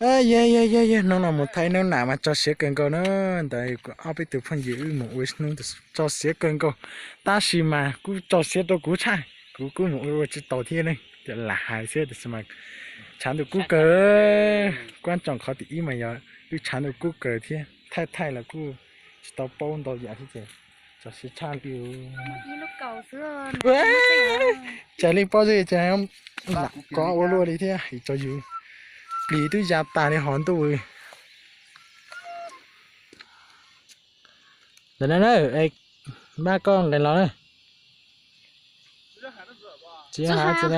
Yog yog yog yog, hnub no mus thaij hnub nam mas tso siab kawg nkaus na. Ntawd ob peb tug phooj ywg wb mus ua hnub tso siab kawg nkaus, tab sis mas kuj tso siab rau kuv tshaj, kuv kuj mus ua tsis tau thiab ne. Lam hais xwb tab sis mas tshav ntuj kub kawg. Kuab tsoom qhov tim ib mas yog wb tshav ntuj kub kawg thiab, thaij thaij los kuj tsis tau paub ntau yam thiab ces tso siab tshaj li. Cas li pob zeb ces lam kov ua luaj li thiab, tso yus plis twb ya tas li hov ntuj. Ntawm no na, npaj koj nqes los na. Tsis hav tsis.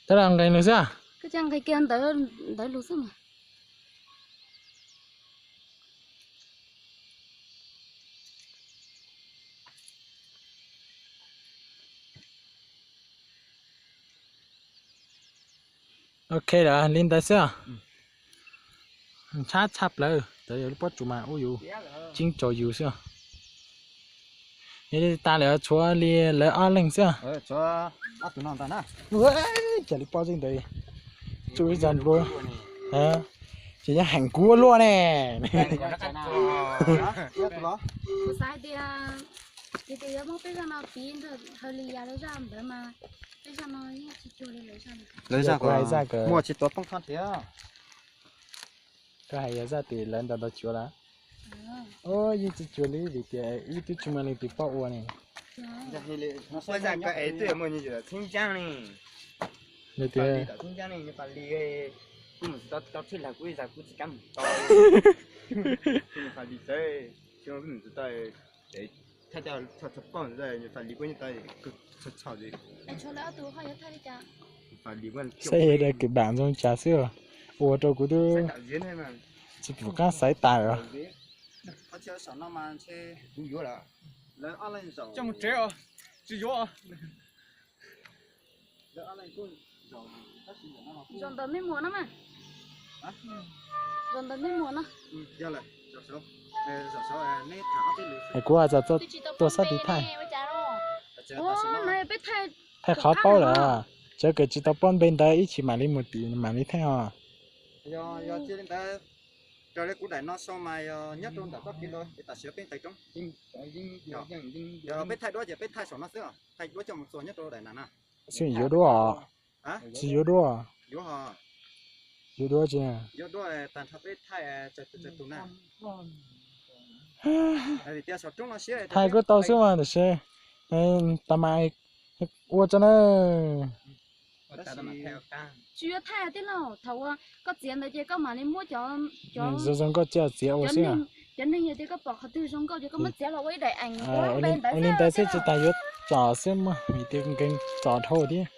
Tab los nqes lug xwb. Ntawd lug xwb. Ok lawm, li ntawd xwb. Ntshab tshaj plaws, cov yog lub pob tsuas mas ua yus ceeb tsaus yus xwb. Yog li tas lawm tshuav li lawv ob leeg xwb. Cas li pob zeb ntawd tsuj ib zag nplua, ces yog heem kuv ua luaj ne. Kuv xav hais tias, ces tias yuav muab peb zaj no piv nrog hawv li yas lawv zaj ntawd mas peb zaj no yeej tsis cuag li lawv zaj. Lawv zaj kuv hais zaj kawg, muaj tsis tuav poob thob thiab. Koj hais yog zaj tim lawv ntawd ntawd cuag lawm. Yeej tsis cuag li vim tias wb twb tsis muaj leej twg paub ua ne. Ua zaj koj es twb muaj txheeb ntsaab ne. Nws tias txheeb ntsaab ne, nws fas li, kuv mus tsis tau, tau tsheej lag kuv ib zag kuv tsis kam mus tau. Nws fas li txawv, tsis mus tsis tau, thaij tau txhua txhua poj ntawd nws fas li kuj nyob tau, txhua txhua li. Saib da kis npam ntxoog cas xwb, ua rau kuv twb tsis pum qab xaiv tas os. Coj mus tsev os, tsis yuav. Zaum ntawd mej muag no mas. Zaum ntawd mej muag no. Kuv txawm tuaj sab tid thaij. Thaij qhov paub lawm, tsawv kawg tsis tau paub npe ntawd ib chim mam li mus tim mam li thaij os. Raws li kuv daim no sau mas yog nyob rau ntawm toj kev los es tam sim peb nqes roob. Yog peb thaij duab ces peb thaij saum no xwb, thaij duab coj mus txuas nyob rau daim na na. Xwb yuav duab os. Tsis yuav duab. Yuav duab tsis. Yuav duab tag nrho peb thaij tsawg tus tsawg tus na. Thaij kuj tau xwb mas tab sis tas mas ua tso na. Tsis yuav thaij tij laug, thaum uas koj txiav ntawd ces koj mam li muab cov zoo zoo nkauj coj txiav ua xwb. Cov neeg yog tias koj pom qhov twg zoo nkauj ces koj muab txiav los ua ib daim eev ua npe ntawd xwb. Ua li ntawd xwb tsis tas yuav tsom xwb mas vim tias nkees tsom dhau thiab.